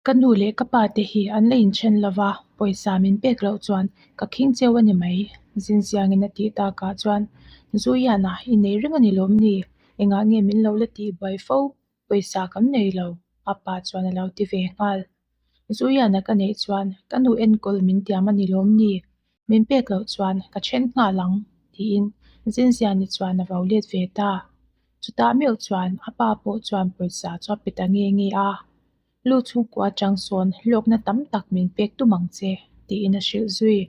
Ka nu leh ka pa te hi an la inthen lova, pawisa min pek loh chuan ka khing cheu a ni mai, Zinziangin a tih takah chuan Zuiana i nei reng a ni lawm ni? Engah nge min lo la tih buai fo? Pawisa kan nei lo, a pa chuan a lo ti ve nghal. Zuiana ka neih chuan ka nu enkawl min tiam a ni lawm ni? Min pek loh chuan ka then nghal ang, tiin Zinziani chuan a vo let ve ta. Chutah meuh chuan a pa pawh chuan pawisa chu a pe ta nge nge a, Lu chhungkua atang sawn hlawkna tam tak min pek tum ang che, tiin a hrilh zui.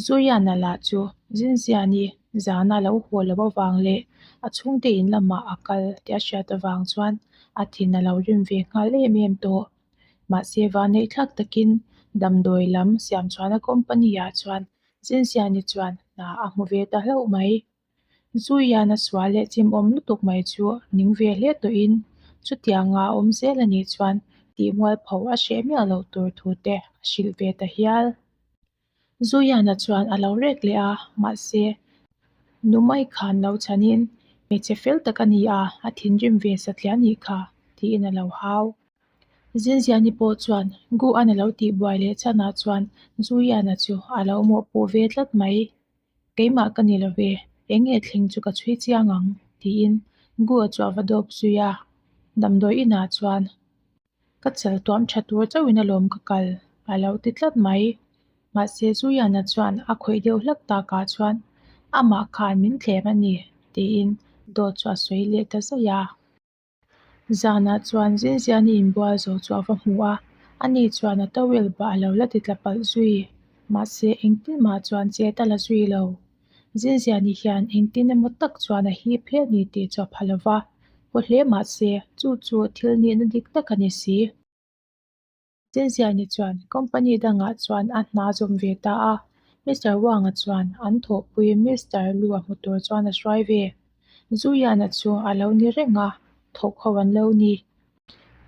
Zuiana lah chu Zinziani zana lo haw loh avang leh a chhungte in lamah a kal tih a hriat avang chuan a thin a lo rim ve nghal em em tawh. Mahse vaneihthlak takin damdawi lam siam chhuahna company ah chuan Zinziani chuan hna a hmu ve ta hlauh mai. Zuiana sual leh chimawm lutuk mai chu ning ve hle tawhin chutianga a awm zel a nih chuan tihmualpho a hreh miah loh tur thu te a hrilh ve ta hial. Zuiana chuan a lo rek leh a, mahse nu mai khan lo chhanin hmeichhe fel tak a ni a, a thinrim ve satliah a nih kha tiin a lo hau. Zinziani pawh chuan Guan a lo tihbuai leh chhanah chuan Zuiana chu a lo mawhpuh ve tlat mai. Keimah ka ni lo ve, eng nge thleng chu ka chhui chiang ang tiin Gua chu a va dawp zui a. Damdawi inah chuan ka chal tuam tha tur chauhin alawm ka kal a lo ti tlat mai. Mahse Zuiana chuan a khawih deuh hlak takah chuan amah khan min thlem a ni tiin dawt chu a sawi leh ta zaih a. Zanah chuan Zinziani inbual zo chu a va hmu a, ani chuan a towel bah a lo la ti tla palh zui. Mahse engtin mah chuan chet a la zui lo. Zinziani hian engtin emaw tak chuan a hip hle a ni tih chu a pha lo va, paw hle mahse chu chu thil nihna dik tak a ni si. Zinziani chuan company dangah chuan a hna zawm ve ta a, Mister Wang-a chuan an thawhpui Mister Lu-a hmu tur chuan a hruai ve. Zuiana chu a lo ni reng a, thawk ho an lo ni.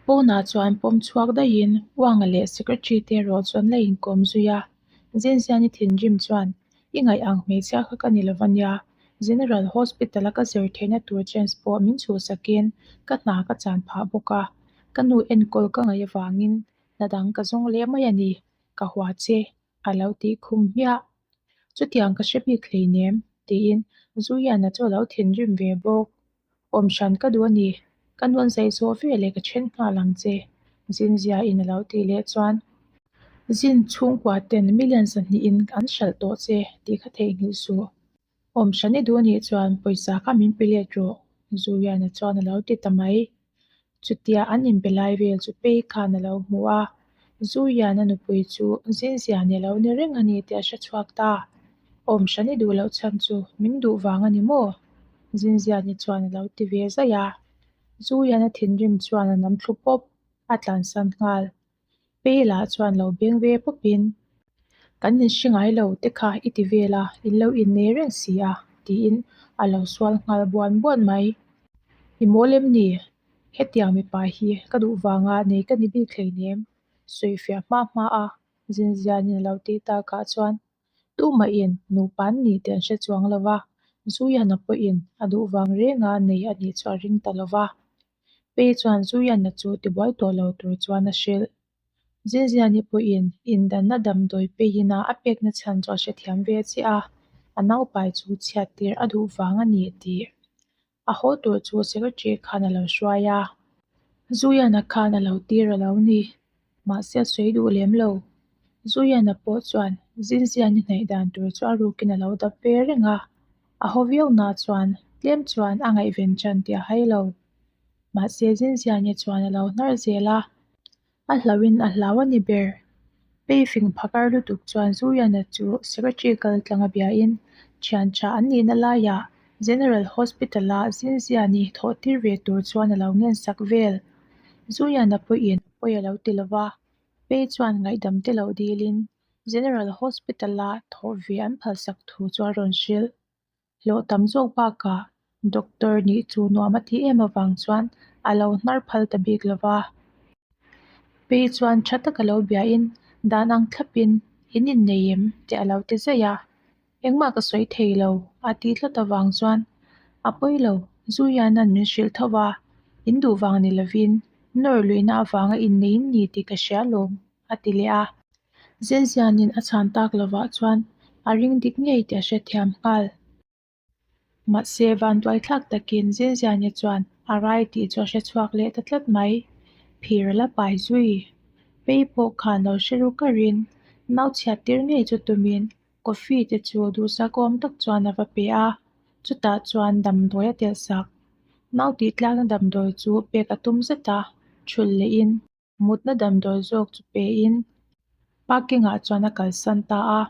Pawnah chuan pawm chhuak daihin Wang-a leh secretary te erawh chu an la inkawm zui a. Zinziani thinrim chuan, I ngaih ang hmeichhia kha ka ni lo va nia, General Hospital-a ka zir theihna tur chance pawh min chhuhsakin ka hna ka chan phah bawk a. Ka nu enkawl ka ngaih avangin hna dang ka zawng leh mai a ni, ka hua che, a lo tih khum hmiah. Chutiang ka hre bik hleinem, tiin Zuiana chu a lo thinrim ve bawk. Awm hran ka duh a ni, ka nuan zai zawh ve leh ka then nghal ang che, Zinziain a lo tih leh chuan Zin chhungkua ten million 200 in an hralh tawh che tih kha theihnghilh suh. Awm hran i duh anih chuan pawisa kha min pe let rawh, Zuliana chuan a lo ti ta mai. Chutia an inbe lai vel chu Pei khan a lo hmu a, Zuliana nupui chu Zinziani a lo ni reng a ni tih a hre chhuak ta. Awm hran i duh loh chhan chu min duh vang a ni maw? Zinziani chuan a lo ti ve zaih a. Zuliana thinrim chuan a nam thlu pawp, a tlansan nghal. Pela chuan lo beng ve pawpin, Kan inhre ngai lo te kha i ti vel a, in lo innei reng si a, tiin a lo sual nghal buan buan mai. I mawl em ni? Hetiang mipa hi ka duh vanga nei ka ni bik hleinem, sawifiah hma hma a Zinzianin a lo tih takah chuan Tumahin nupa an ni tih an hre chuang lo va, Zuiana pawhin a duh vang renga nei a nih chu a ring ta lo va. Pei chuan Zuiana chu tibuai tawh lo tur chuan a hrilh. Zinziani pawhin indanna damdawi peiin a a pekna chhan chu a hrethiam ve chiah a, a naupai chu chhiat tir a duh vang a ni tih a haw tur chu secretary khan a lo hruai a. Zuiana khan a lo tir a lo ni. Mahse a sawi duh lem lo. Zuiana pawh chuan Zinziani hnaih dan tur chu a rukin a lo dap ve reng a. A haw viau na chuan tlem chuan a ngaihven ṭan tih a hai lo. Mahse Zinziani chuan a lo hnar zel a, a hlauhin a hlau a ni ber. Peifing phakar lutuk chuan Zuiana chu secretary kal tlang a biain thian tha an nihna laiah General Hospital-a Zinziani thawh tir ve tur chuan a lo ngensak vel. Zuiana pawhin pawi a lo ti lo va, Pei chuan ngaihdam te lo dilin General Hospital-a thawh ve an phalsak thu chu a rawn hrilh. Hlawh tam zawk bakah doctor nih chu nuam a tih em avang chuan a lo hnar phal ta bik lo va. Pei chuan tha taka lo biain dan ang thlapin in innei em tih a lo ti zaih a. Engmah ka sawi thei lo a tih tlat avang chuan a pawi lo, Zuiana'n min hrilh tho va, in duh vang ni lovin Nawr luihna avanga innei in ni tih ka hria alawm, a ti leh a. Zenzianin a chhan tak lovah chuan a ring dik ngei tih a hrethiam nghal. Mahse, vanduaithlak takin Zenziani chuan a rai tih chu a hrechhuak leh ta tlat mai. Phir a la pai zui. Pei pawh khan lo hre ru karin nau chhiat tir ngei chu tumin coffee te chu duhsakawm tak chuan a va pe a, chutah chuan damdawi a telh sak. Nau tih tlakna damdawi chu pek a tum zet a, thulh lehin mutna damdawi zawk chu pein parking ah chuan a kalsan ta a.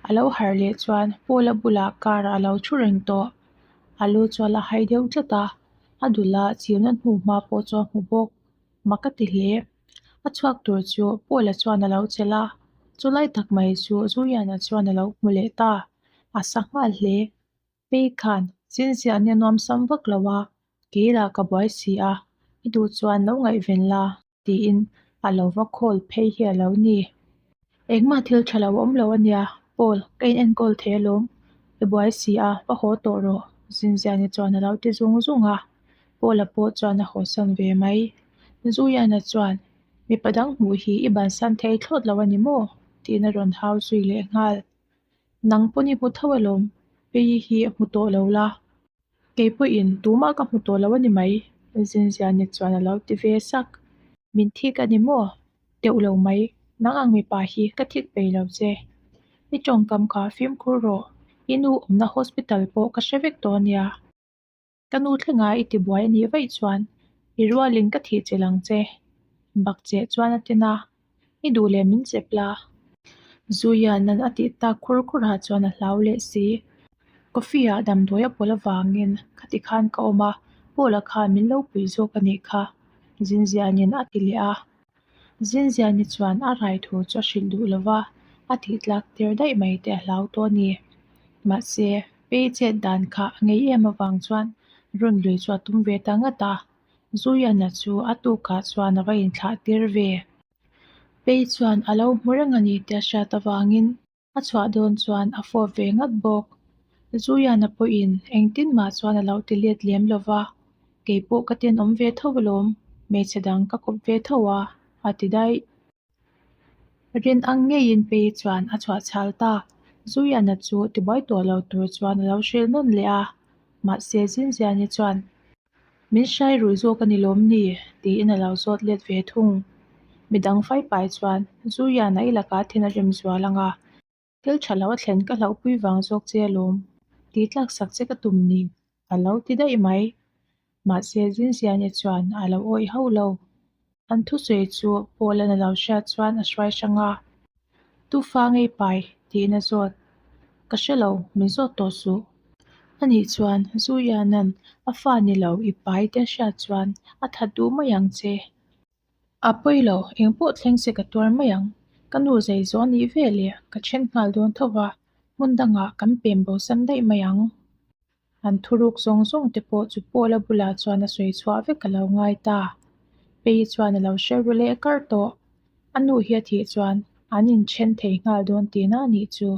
A lo harh leh chuan Paula bulah car ah a lo thu reng tawh. A lu chu a la hai deuh tlat a, a dul a chilna hnuhma pawh chu a hmu bawk. Mak a ti hle. A chhuak tur chu Paula chuan a lo chelh a, chulai tak mai chu Zuliana chuan a lo hmu leh ta. A sa nghal hle. Pei khan chinziah nia nuam sam vak lo a, kei lah ka buai si a, i duh chuan lo ngaihven la tiin a lo va call phei hi a lo ni. Engmah thil tha lo a awm lo a nia, Paul, ka in enkawl thei alawm, i buai si a, va haw tawh rawh, Zinziani chuan a lo ti zung zung a. Paula pawh chuan a hawsan ve mai. Zuiana chuan, Mipa dang hmuh hi i bansan thei thlawt lo a ni maw? tiin a rawn hau zui leh nghal. Nang pawn i hmu tho alawm, Pei hi hmu tawh lo la. Kei pawhin tumah ka hmu tawh lo a ni mai, Zinziani chuan a lo ti ve sak. Min thik a ni maw? Teuh lo mai, nang ang mipa hi ka thik peih lo che. I tawngkam kha fimkhur rawh, i nu awmna hospital pawh ka hre vek tawh a nia. Ka nu thlenga i tibuai a nih vaih chuan i rualin ka thih chilh ang che. Bak cheh chuan a tin a, I duh leh min chep la. Zuianan a tih tak khur khurah chuan a hlau leh si. Coffee ah damdawi a pawlh avangin khati khan ka awm a, Paula khan min lo pui zawk a nih kha, Zinzianin a ti leh a. Zinziani chuan a rai thu chu a hrilh duh lo va, a tih tlak tir daih mai te a hlau tawh a ni. Mahse, Pei chet dan kha a ngei em avang chuan run lui chu a tum ve ta ngat a, Zuiana chu a tukah chuan a va inthlah tir ve. Pei chuan a lo hmu reng a ni tih a hriat avangin a chhuah dawn chuan a fawp ve ngat bawk. Zuiana pawhin engtin mah chuan a lo ti let lem lo va, Kei pawh ka tenawm ve tho alawm, hmeichhe dang ka kawp ve tho a, a ti daih. Rin ang ngeiin Pei chuan a chhuah chhal ta. Zuiana chu tibuai tawh lo tur chuan a lo hrilh nawn leh a, mahse Zinziani chuan, Min hrai rui zawk a ni lawm ni? tiin a lo zawt let ve thung. Midang faipai chuan, Zuiana i lakah thin a rem zual ang a, thil tha lo a thlen ka hlauhpui vang zawk che alawm, tih tlak sak che ka tum ni, a lo ti daih mai. Mahse, Zinziani chuan a lo awih hauh lo. An thusawi chu Paul-a'n a lo hriat chuan a hruai hrang a, Tu fa ngei pai? tiin a zawt. Ka hre lo, min zawt tawh suh. Anih chuan Zuiana'n a fa ni lo i pai te a hriat chuan a that duh mai ang che. A pawi lo, engpawh thleng se ka tuar mai ang. Ka nu zei zawh a nih veleh ka then nghal dawn tho va, hmun dangah kan pem bosan daih mai ang. An thuruk zawng zawng te pawh chu Paula bulah chuan a sawi chhuah vek a lo ngai ta. Pei chuan a lo hre ru leh kar tawh. A nu hi a thih chuan an inthen thei nghal dawn tihna a nih chu,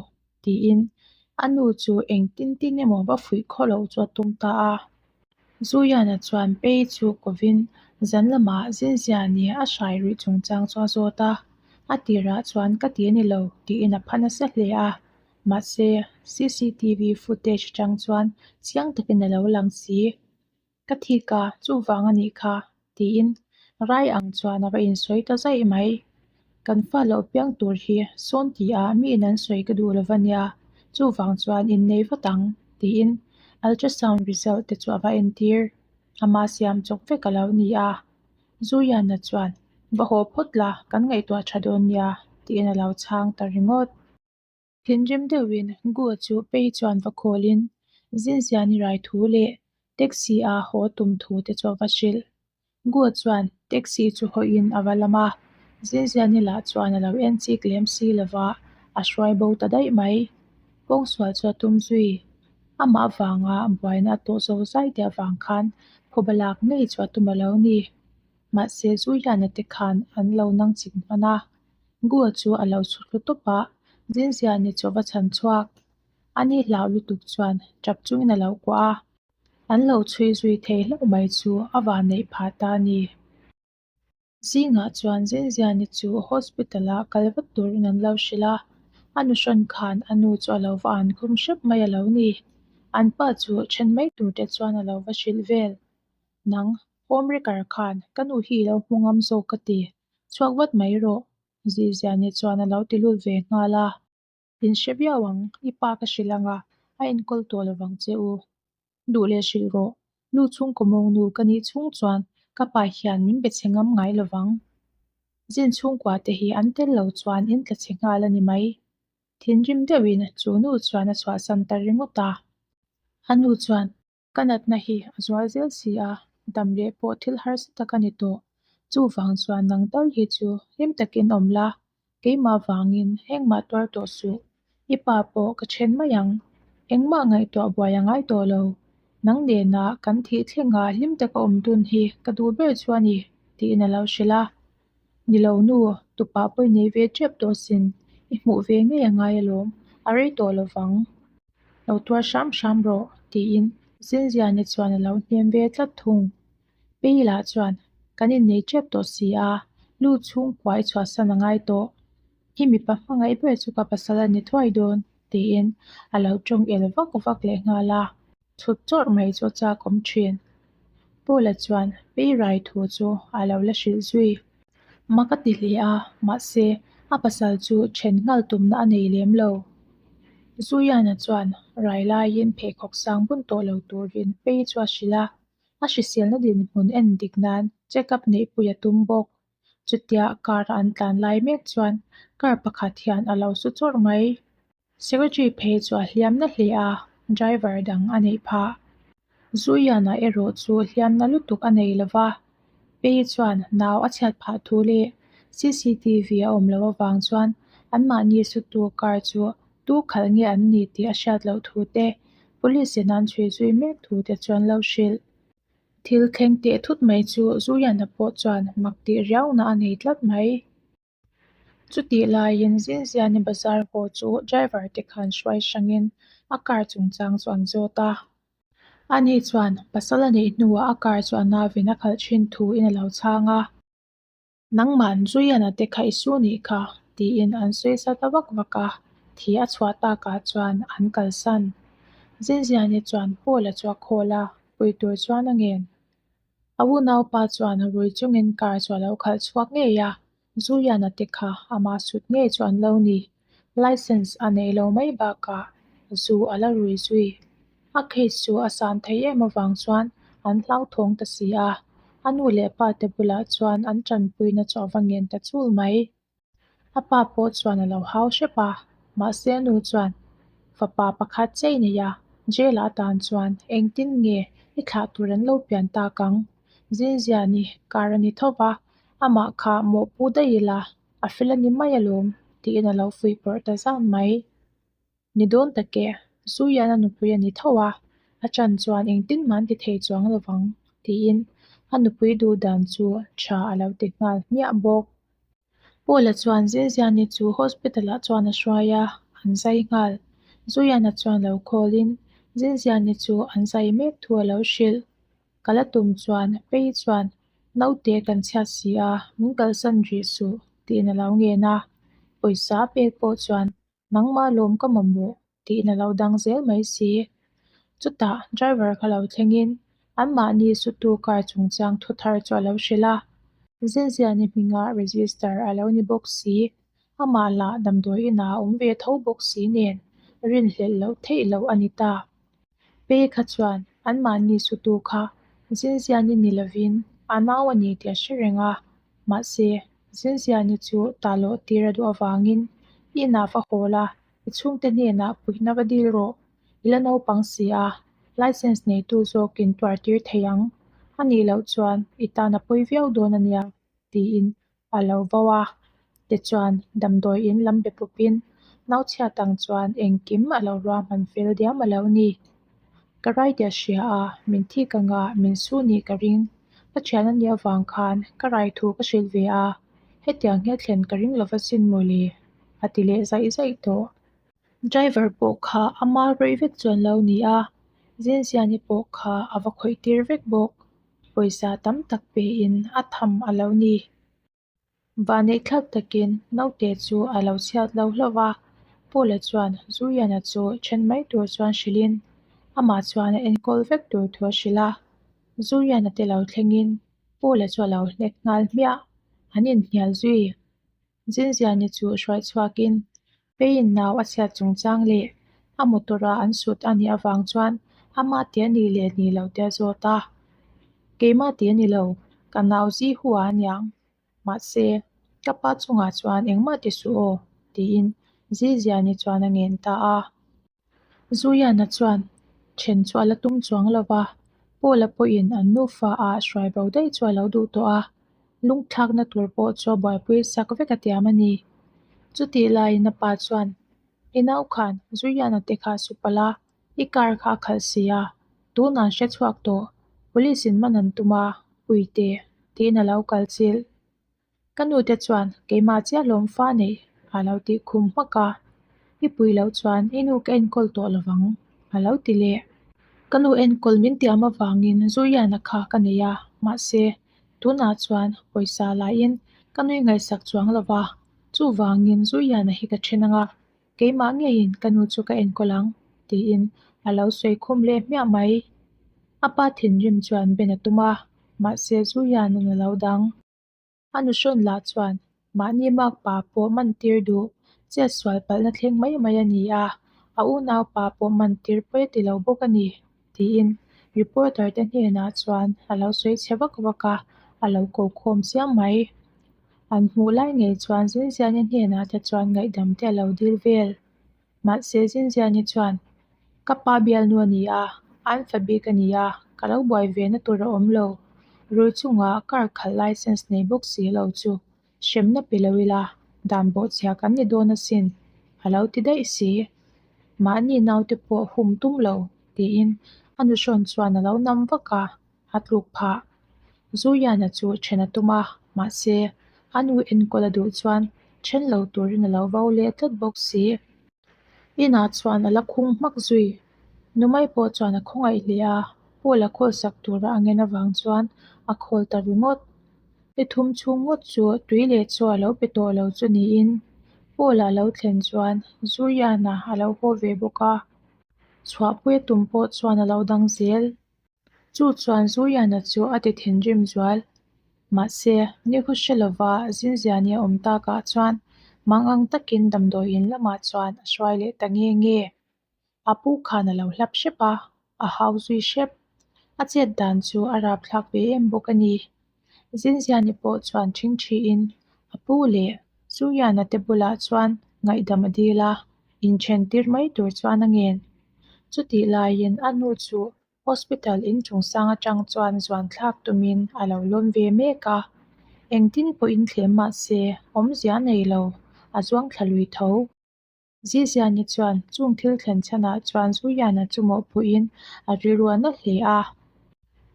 tiin a nu chu engtin tin emaw va fuih khaw loh chu a tum ta a. Zuiana chuan Pei chu kovin zan lamah Zinziani a hrai ruih chungchang chu a zawt a, a tirah chuan ka ti a ni lo tiin a pha nasa hle a. Mahse, cctv footage atang chuan chiang takin a lo lang si. Ka thik a, chuvang a nih kha, tiin rai ang chuan a va insawi ta zaih mai. Kan fa loh piang tur hi sawn ti a miin an sawi ka duh lo va nia, chuvang chuan innei vat ang, tiin ultrasound result te chu a va entir. Ama siam chawk vek a lo ni a. Zuiana chuan, Va haw phawt la, kan ngaihtuah tha dawn nia, tiin a lo chhang ta ringawt. Thinrim deuhin Gu chu Pei chuan va khawlin Zinziani rai thu leh taxi a haw tum thu te chu a va hrilh. Gu chuan taxi chu hawiin a va lam a, Zinziani lah chuan a lo en chik lem si lova a hruai bo ta daih mai. Pawngsual chu a tum zui. Amah avanga buaina a tawh zo zai te avang khan phuba lak ngei chu a tum a lo ni. Mahse Zuiana te khan an lo nang chik hman a. Gua chu a lo chhu thlu tawp a, Zinziani chu a va chhan chhuak. A ni hlau lutuk chuan tap chungin a lo kuah a, an lo chhui zui thei hlauh mai chu a van neih phah ta a ni. Zingah chuan Zinziani chu hospital-ah kal vat turin an lo hrilh a, a nuhrawn khan a nu chu a lo va an khum hrep mai a lo ni. An pa chu then mai tur te chuan a lo va hrilh vel. Nang, home wrecker khan ka nu hi i lo hmu ngam zawk ka ti, chhuak vat mai rawh, Zinziani chuan a lo ti lut ve nghal a. In hre viau ang, i pa ka hrilh ang a, a enkawl tawh lovang che u. Duh leh hrilh rawh, nu chhungkaw mawngnu ka nih chhung chuan ka pa hian min be chhe ngam ngai lovang. Zin chhungkua te hi an tel lo chuan in tla chhe nghal a ni mai. Thinrim deuhin chu nu chuan a chhuahsan ta ringawt a. A nu chuan, Ka natna hi a zual zel si a, dam leh pawh thil harsa tak a ni tawh. Chuvang chuan nang tal hi chu hlim takin awm la, keimah vangin engmah tuar tawh suh. I pa pawh ka then mai ang. Engmah ngaihtuah buai a ngai tawh lo. Nang nena kan thih thlengah hlim taka awm dun hi ka duh ber chu a ni, tiin a lo hrilh a. Ni lo nu, tupa pawh i nei ve tep tawh sin, i hmuh ve ngei a ngai alawm, a rei tawh lo vang. Lo tuar hram hram rawh, tiin Zinziani chuan a lo hnem ve tlat thung. Peila chuan, Kan innei tep tawh si a, lu chhungkua i chhuahsan a ngai tawh. I mipa hmangaih ber chu ka pasal a ni thuai dawn, tiin a lo tawng el vak vak leh nghal a. Chhut chawrh mai chu a chak awm thin. Paula chuan Peirai thu chu a lo la hrilh zui. Mak a ti hle a, mahse a pasal chu then nghal tumna a nei lem lo. Zuiana chuan rai laiin pheikhawk sang bun tawh lo turin Pei chu a hrilh a, a hriselna dinhmun en dik nan check up neihpui a tum bawk. Chutia car a an tlan lai mek chuan car pakhat hian a lo su chawrh mai. Secretary phei chu a hliam na hle a, driver dang a neih phah. Zuiana erawh chu hliam na lutuk a nei lo va, Pei chuan nau a chhiat phah thu leh cctv a awm loh avang chuan anmahni sutu car chu tu khalh nge an ni tih a hriat loh thu te, police in an chhui zui mek thu te chuan lo hrilh. Thil thleng teh thut mai chu Zuiana pawh chuan mak tih riauna a nei tlat mai. Chutih laiin Zinziani bazar haw chu driver te khan hruai hrangin a car chungchang chu an zawt a. Ani chuan pasal a neih hnuah a car chu a nauvin a khalh thin thuin a lo chhang a. Nangman Zuiana te kha i su nih kha, tiin an sawi sa ta vak vak a, thi a chhuah takah chuan an kalsan. Zinziani chuan Paula chu a khawl a, pui tur chuan a ngen. A unaupa chuan rui chungin car chu a lo khalh chhuak ngei a, Zuiana te kha ama sut ngei chu an lo ni. Licence a neih lo mai bakah zu a la rui zui. A case chu a san thei em avang chuan an hlauthawng ta si a, a nu leh pa te bulah chuan an tanpuina chu a va ngen ta chul mai. A pa pawh chuan a lo hau hrep a, mahse a nu chuan fapa pakhat chei nei a, jail ah atan chuan engtin nge i thlah tur an lo pian tak ang? Zinziani kar a ni tho va, amah kha mawhpu daih ila a fel a ni mai alawm tiin a lo fuihpawrh ta zan mai. Ni dawn tak e, Zuian a nupui a ni tho a, a chan chuan engtin mah an ti thei chuang lo vang, tiin a nupui duh dan chu tha a lo ti nghal hmiah bawk. Paula chuan Zinziani chu hospital ah chuan a hruai a, an zai nghal. Zuiana chuan lo call in Zinziani chu an zai mek thu a lo hrilh. Ka la tum chuan Pei chuan naute kan chhiat si a, min kalsan rih suh, tiin a lo ngen a. Pawisa a pek pawh chuan Nangmah lawm ka mamawh tiin a lo dang zel mai si. Chutah driver kha lo thlengin anmahni sutu car chungchang thu thar chu a lo hrilh a. Zinziani hminga register a lo ni bawk si. Amah lah damdawi inah a awm ve tho bawk si nen rinhlelh loh theih loh a ni ta. Pei kha chuan anmahni sutu kha Zinziani ni lovin a nau a ni tih a hre reng a. Mahse, Zinziani chu talawh tir a duh avangin i inah va haw la, i chhungte hnenah puihna va dil rawh. I la naupang si a, licence neitu zawkin tuar tir thei ang. A nih loh chuan i tan a pawi viau dawn a nia, tiin a lo vo a. Tichuan, damdawi in lam be pawpin nauchhiat ang chuan engkim a lo ruahman fel diam a lo ni. Ka rai tih a hria a, min thik anga min su nih ka ring. Ka thian a nih avang khan ka rai thu ka hrilh ve a, hetiang hi a thlen ka ring lova sin mawle, a ti leh zaih zaih tawh. Driver pawh kha ama rawih vek chuan lo ni a, Zinziani pawh kha a va khawih tir vek bawk. Pawisa tam tak pein a tham a lo ni. Vanneihthlak takin naute chu a lo chhiat lo hlauh va, Paula chuan Zuliana chu then mai tur chuan hrilhin amah chuan a enkawl vek tur thu a hrilh a. Zuliana te lo thlengin Paula chu a lo hnek nghal hmiah, an inhnial zui. Zinziani chu hruai chhuakin Peiin nau a chhiat chungchang leh a motor-a an sut a nih avang chuan amah tih a nih leh nih loh te a zawt a. Keimah tih a ni lo, ka nau zi hua a niang. Mahse, ka pa chungah chuan engmah ti suh aw, tiin Ziziani chuan a ngen ta a. Zuiana chuan then chu a la tum chuang lo va, Paula pawhin an nufa ah hruai bo daih chu a lo duh tawh a, lungthlakna tur pawh chu a buaipui sak vek a tiam a ni. Chutih laiin a pa chuan, I nau khan Zuiana te kha su palh a, i car kha a khalh si a, tunah an hre chhuak tawh, police in man an tum a, puite, tiin a lo kal chilh. Ka nu te chuan keimah chiah lawm fa neih a lo tih khum hmak a, i pui loh chuan i nu ka enkawl tawh lo vang a lo ti leh. Ka nu enkawl min tiam avangin Zuiana kha ka nei a, mahse tunah chuan pawisa laiin ka nui ngaihsak chuang lo va, chuvangin Zuiana hi ka then ang a, keimah ngeiin ka nu chu ka enkawl ang tiin a lo sawi khum leh hmiah mai. A pa thinrim chuan ben a tum a, mahse Zuiana'n a lo dang. A nuhrawn lah chuan mahni makpa pawh man tir duh, chet sual palhna thleng mai mai a ni a, a unaupa pawh man tir pawi a ti lo bawk a ni, tiin reporter te hnenah chuan a lo sawi chhe vak vak a, a lo ko khawm chiam mai. An hmuh lai ngei chuan Zinziani hnenah te chuan ngaihdam te a lo dil vel. Mahse Zinziani chuan, Ka pa bialnu a ni a, an fa bik a ni a, ka lo buai ve na tur a awm lo. Rui chungah car khalh licence nei bawk si lo chu hremna pe lo ila, dan bawhchhia kan ni dawn asin, a lo ti daih si. Mahni naute pawh hum tum lo, tiin a nuhrawn chuan a lo nam vak a, a tluk phah. Zuiana chu then a tum a, mahse a nu enkawl a duh chuan then lo turin a lo vo leh tlat bawk si. Inah chuan a la khung hmak zui. Numai pawh chuan a khawngaih hle a, Paul a khawl sak tura a ngen avang chuan a khawl ta ringawt. Ni thum chhung ngawt chu tui leh chaw a lo pe tawh lo chu niin Paul a lo thlen chuan Zuiana a lo haw ve bawk a, chhuahpui a tum pawh chuan a lo dang zel. Chu chuan Zuiana chu a ti thinrim zual. Mahse, ni khu hre lova Zinziani a awm takah chuan mangang takin damdawiin lamah chuan a hruai leh ta nge nge. A pu khan a lo hlap hrep a, a hau zui hrep. A chet dan chu a rapthlak ve em bawk a ni. Zinziani pawh chuan ṭhingṭhiin a pu leh Zuiana te bulah chuan ngaihdam a dil a, inthen tir mai tur chuan a ngen. Chutih laiin a nu chu Hospital inchung sang atang chuan zuan thlak tumin a lo lawm ve mek a, engtin pawhin thlem mah se awmzia a nei lo, a zuang thla lui tho. Ziziani chuan chung thil thlen chhanah chuan Zuiana chu mawhphuhin a rilru a na hle a.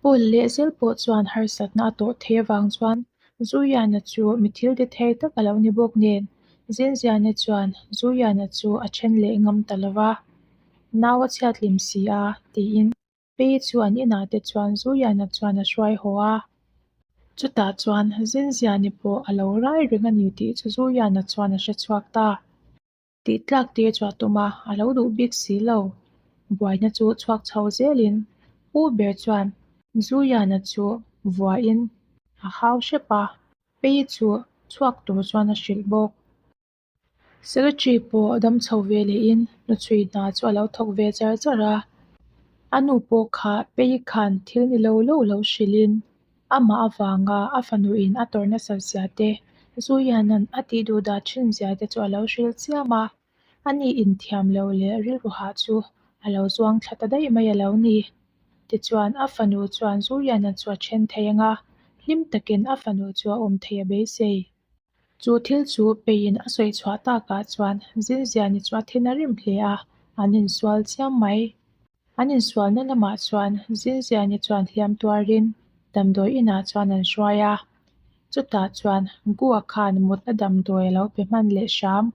Paul leh zel pawh chuan harsatna a tawh theih avang chuan Zuiana chu mi thil ti thei tak a lo ni bawk nen, Zinziani chuan Zuiana chu a then leh ngam ta lo va. Nau a chhiat hlim si a, tiin Pei chu an inah te chuan Zuiana chuan a hruai haw a. Chutah chuan Zinziani pawh a lo rai reng a ni tih chu Zuiana chuan a hre chhuak ta. Tih tlak tir chu a tum a, a lo duh bik si lo. Buaina chu chhuak chho zelin Pu ber chuan Zuiana chu vuahin a hau hrep a, Pei chu chhuak tur chuan a hrilh bawk. Secretary pawh dam chho ve lehin hnuchhui hna chu a lo thawk ve char char a, a nu pawh kha Pei khan thil ni lo lo lo hrilhin amah avanga a fanuin a tawrh nasat zia te, Zuiana'n a tih duh dah thin zia te chu a lo hrilh chiam a, ani inthiam lo leh rilru hah chu a lo zuang thla ta daih mai a lo ni. Tichuan a fanu chuan Zuiana chu a then thei ang a, hlim takin a fanu chu a awm thei a beisei. Chu thil chu peiin a sawi chhuah takah chuan Zinziani chu a thin a rim hle a, an insual chiam mai. An insualna lamah chuan Zinziani chuan hliam tuarin damdawi inah chuan an hruai a, chutah chuan Gua khan mutna damdawi a lo pe hman leh hram.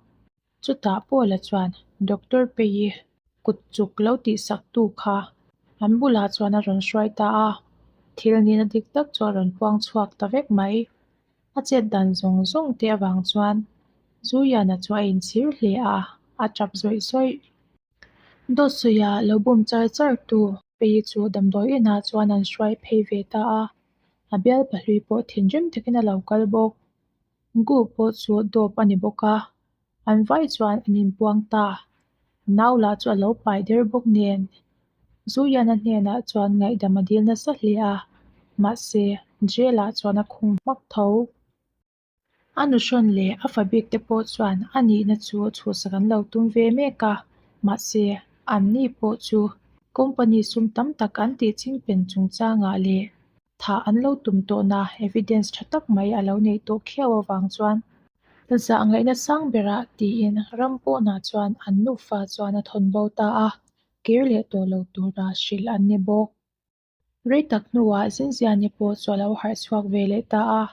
Chutah Paula chuan Doctor Pei kut chuk lo tihsak tu kha an bulah chuan a rawn hruai ta a, thil nihna dik tak chu a rawn puang chhuak ta vek mai. A chet dan zawng zawng te avang chuan Zuiana chu a inchhir hle a, a tap zawih zawih. Dawt sawia lo bum char char tu Pei chu damdawi inah chuan an hruai phei ve ta a, a bial pahlui pawh thinrim takin a lo kal bawk. Gu pawh chu dawp a ni bawk a, an vai chuan an inpuang ta. Nau lah chu a lo pai der bawk nen. Zuiana hnenah chuan ngaihdam a dil nasa hle a, mahse jail ah chuan a khung hmak tho. A nuhrawn leh a fa bik te pawh chuan a nihna chu chhuhsak an lo tum ve mek a, mahse an ni pawh chu company sum tam tak an tih chingpen chungchangah leh thah an lo tum tawhna evidence tha tak mai a lo neih tawh khiau avang chuan zah ngaihna sang berah tiin ram pawnah chuan an nufa chuan a thawn bo ta a, kir leh tawh lo tura hrilh an ni bawk. Rei tak hnuah Zinziani pawh chu a lo harh chhuak ve leh ta a,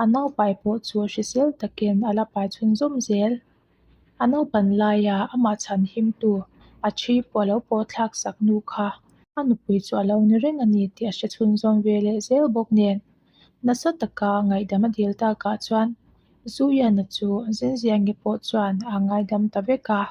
a naupai pawh chu hrisel takin a la pai chhunzawm zel. A naupan laia amah chhan himtu a thi pawh a lo pawh thlak sak nu kha a nupui chu a lo ni reng a ni tih a hre chhunzawm ve leh zel bawk nen. Nasa taka ngaihdam a dil takah chuan Zuiana chu Zinziangi pawh chuan a ngaidam ta vek a.